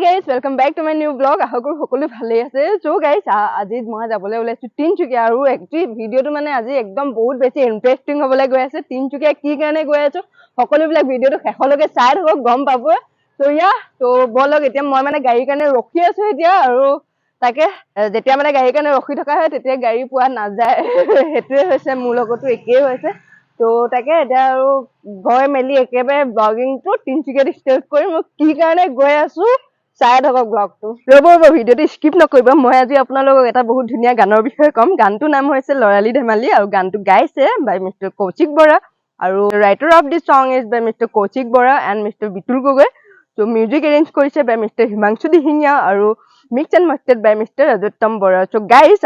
Guys, welcome back to my new vlog. আশা কৰোঁ সকলো ভালেই আছে। চ' গাইজ, আজি মই যাবলৈ ওলাইছোঁ তিনচুকীয়া আৰু একচুৱেলি ভিডিঅ'টো মানে আজি একদম বহুত বেছি ইণ্টাৰেষ্টিং হ'বলৈ গৈ আছে। তিনচুকীয়া কি কাৰণে গৈ আছোঁ, সকলোবিলাক ভিডিঅ'টো শেষলৈকে চাই থাকক, গম পাব। চ' ইয়া, ত' ব'লক, এতিয়া মই মানে গাড়ীৰ কাৰণে ৰখি আছোঁ এতিয়া। আৰু তাকে যেতিয়া মানে গাড়ীৰ কাৰণে ৰখি থকা হয়, তেতিয়া গাড়ী পোৱা নাযায়। সেইটোৱে হৈছে, মোৰ লগতো একেই হৈছে। ত' তাকে এতিয়া আৰু গৈ মেলি একেবাৰে ব্লগিংটো তিনচুকীয়াত ষ্টাৰ্ট কৰিম। মই কি কাৰণে গৈ আছো, চাই থাকক ব্লগটো। ৰ'ব ৰ'ব, ভিডিঅ'টো স্কিপ নকৰিব। মই আজি আপোনালোকক এটা বহুত ধুনীয়া গানৰ বিষয়ে ক'ম। গানটোৰ নাম হৈছে ল'ৰালি ধেমালি আৰু গানটো গাইছে বাই মিষ্টাৰ কৌশিক বৰা আৰু writer of the song is by Mister Kaushik Bora and Mister Bitul Gogoi. To music arrange কৰিছে বাই মিষ্টাৰ হিমাংশু দিহিঙীয়া আৰু mix and mastered by Mister Rajottam Bora. So guys,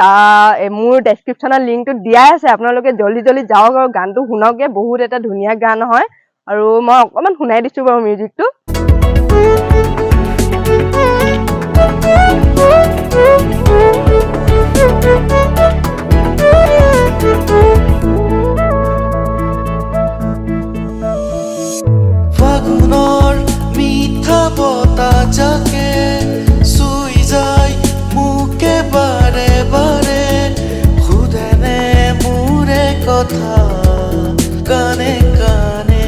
মোৰ ডেছক্ৰিপশ্যনত লিংকটো দিয়াই আছে, আপোনালোকে জল্দি জল্দি যাওক আৰু গানটো শুনকগে। বহুত এটা ধুনীয়া গান হয় আৰু মই অকণমান শুনাই দিছোঁ বাৰু মিউজিকটো। ফাগুনৰ মিঠা বতাহ জাকে চুই যায় মোকে বাৰে বাৰে, সোধেনে মোৰে কথা কাণে কাণে।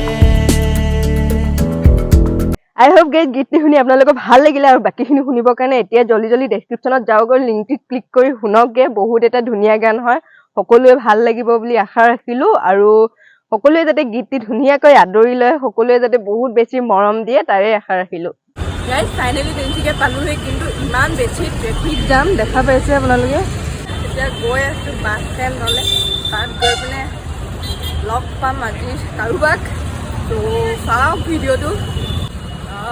আই হোপ গাইজ, গীতটি শুনি আপোনালোকৰ ভাল লাগিলে আৰু বাকীখিনি শুনিবৰ কাৰণে এতিয়া জল্দি জল্দি ডেছক্ৰিপশ্যনত যাওক আৰু লিংকটিত ক্লিক কৰি শুনকগে। বহুত এটা ধুনীয়া গান হয়, সকলোৱে ভাল লাগিব বুলি আশা ৰাখিলোঁ আৰু সকলোৱে যাতে গীতটি ধুনীয়াকৈ আদৰি লয়, সকলোৱে যাতে বহুত বেছি মৰম দিয়ে, তাৰে আশা ৰাখিলোঁ। গাইজ, ফাইনেলি তিনিচুকীয়া পালোহি, কিন্তু ইমান বেছি ট্ৰেফিক জাম দেখা পাইছে আপোনালোকে। এতিয়া গৈ আছোঁ বাছ ষ্টেণ্ডলৈ। তাত গৈ পিনে লগ পাম আজি কাৰোবাক। ত' চাওক ভিডিঅ'টো।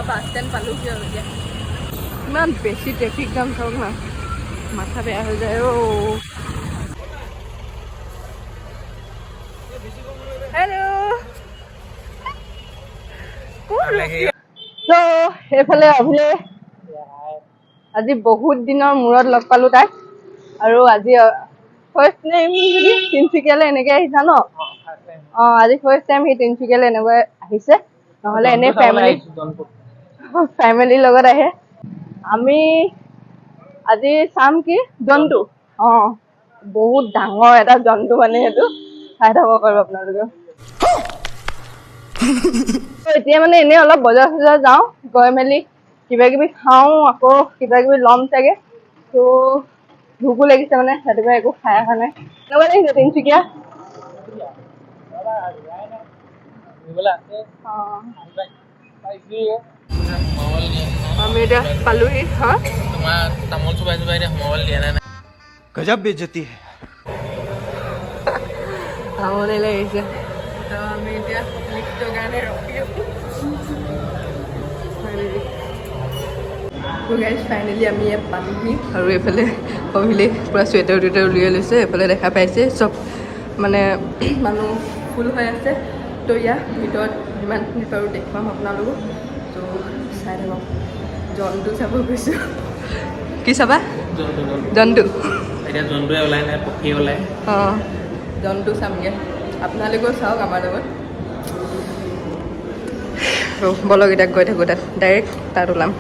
বাছ ষ্টেণ্ড পালোহি আৰু এতিয়া ইমান বেছি ট্ৰেফিক জাম, চাওক না, মাথা বেয়া হৈ যায়। অ' হেল্ল', ত' এইফালে অভিলে, আজি বহুত দিনৰ মূৰত লগ পালো তাক। আৰু আজি ফাৰ্ষ্ট টাইম যদি তিনচুকীয়ালৈ এনেকে আহিছা ন? অঁ, আজি ফাৰ্ষ্ট টাইম সি তিনচুকীয়ালৈ এনেকৈ আহিছে, নহ'লে এনেই ফেমিলিৰ লগত আহে। আমি আজি চাম কি জন্তু, অঁ, বহুত ডাঙৰ এটা জন্তু, মানে সেইটো চাই থাকক আৰু আপোনালোকে। এতিয়া মানে এনেই অলপ বজাৰ চজাৰ যাওঁ, গৈ মেলি কিবা কিবি খাওঁ, আকৌ কিবা কিবি ল'ম চাগে। ত' ভোকো লাগিছে, মানে ৰাতিপুৱা একো খাই অহা নাই। কেনেকুৱা লাগিছে তিনচুকীয়া? অঁ, আমি এতিয়া পালোহি। হা। তোমাৰ তামোল চোবাই চোবাই এতিয়া সোমাবলৈ দিয়া নাই। गजब बेइज्जती है। আমনি লাগিছে। তো আমি এতিয়া লিফ্টৰ কাৰণে ৰখি আছোঁ। গাইজ, ফাইনেলি আমি ইয়াত পালোহি আৰু এইফালে অভিলে পূৰা চুৱেটাৰ টুৱেটাৰ উলিয়াই লৈছে। এইফালে দেখা পাইছে, চব মানে মানুহ ফুল হৈ আছে। তো ইয়াৰ ভিতৰত যিমানখিনি পাৰোঁ দেখুৱাম আপোনালোকক। তো চাই থাকক। জন্তু চাব গৈছোঁ। কি চাবা? জন্তু, জন্তু। জন্তু। এতিয়া জন্তুৱে ওলাই নাই, পক্ষী ওলাই। অঁ, জন্তু চামগৈ। আপোনালোকেও চাওক আমাৰ লগত। বলক, এতিয়া গৈ থাকোঁ তাত, ডাইৰেক্ট তাত ওলাম।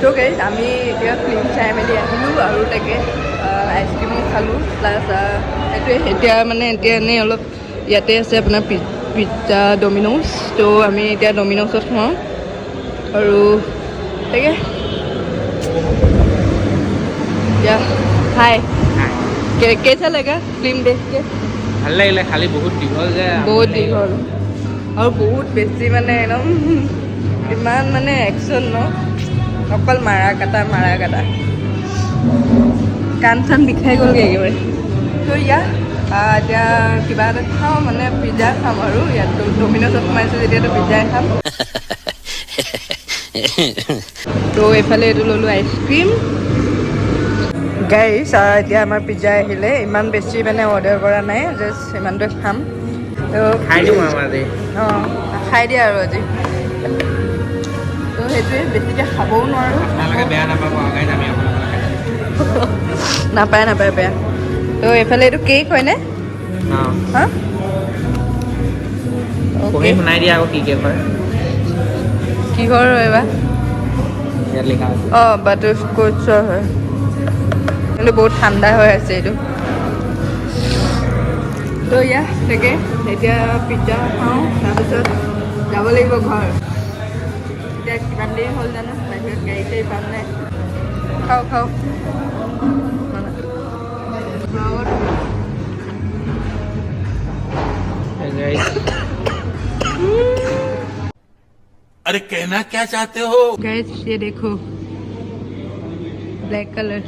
ত' গাইজ, আমি এতিয়া ফিল্ম চাই মেলি আহিলোঁ আৰু তাকে আইচক্ৰীমো খালোঁ, প্লাছ সেইটোৱে। এতিয়া মানে এতিয়া এনেই অলপ ইয়াতে আছে আপোনাৰ পিজ্জা ডমিন'জ। ত' আমি এতিয়া ডমিন'জত সোমাওঁ আৰু তাকে এতিয়া। हाय, कैसा लगा फिल्म देख के? ভাল লাগিলে, খালি বহুত দীঘল যে। বহুত দীঘল আৰু বহুত বেছি মানে একদম। ইমান মানে একশ্যন ন, অকল মাৰা কাটা মাৰা কাটা, কাণ চান বিষাই গ'লগৈ একেবাৰে। ত' ইয়া এতিয়া কিবা এটা খাওঁ, মানে পিজ্জা খাম আৰু ইয়াত ডমিন'জত সোমাইছোঁ যেতিয়াতো পিজ্জাই খাম। ত' এইফালে এইটো ল'লোঁ আইচক্ৰীম। গাইছ, এতিয়া আমাৰ পিজ্জা আহিলে। ইমান বেছি মানে অৰ্ডাৰ কৰা নাই, জাষ্ট ইমানটোৱে খাম। ত' খাই দিওঁ আৰু আজি। অঁ, খাই দিয়া আৰু আজি। ত' সেইটোৱে, বেছিকৈ খাবও নোৱাৰোঁ। আপোনালোকে বেয়া নাপাব আৰু গাইজ, আমি আপোনালোকে খাইছোঁ। নাপায় নাপায় বেয়া। ত' এইফালে এইটো কেক হয়নে? অঁ। হা। পঢ়ি শুনাই দিয়া আকৌ, কি কেক হয়। কিহৰ হয় বা? ইয়াত লিখা আছে। অঁ, বাটাৰ স্কচৰ হয়, কিন্তু বহুত ঠাণ্ডা হৈ আছে এইটো। ত' ইয়া তাকে এতিয়া পিজ্জা খাওঁ, তাৰপিছত যাব লাগিব ঘৰ। এতিয়া কিমান দেৰি হ'ল জানো, বাহিৰত গাড়ী চাড়ী পাম নাই। খাওঁ খাওঁ। ব্লগত। গাইজ। अरे, कहना क्या चाहते हो? গাইজ, ये देखो, ব্লেক কালাৰ।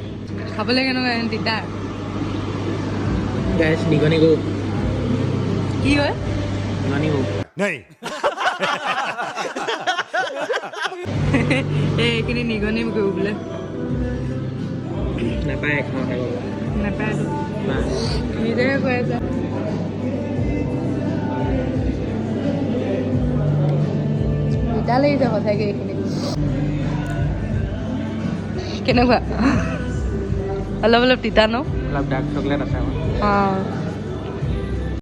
খাবলৈ কেনেকুৱা তিতা। গাইজ, নিগনি গো। কি হয়? নিগনি গো। नहीं। এই এইখিনি নিগনি গু বোলে। নাপায় খাওঁতে গ'ব। নাপায়। নাই। নিজেহে কৈ আছা। তিতা লাগিছে সঁচাকে এইখিনি। কেনেকুৱা? অলপ অলপ তিতা ন? অলপ ডাৰ্ক চকলেট আছে আকৌ। অঁ।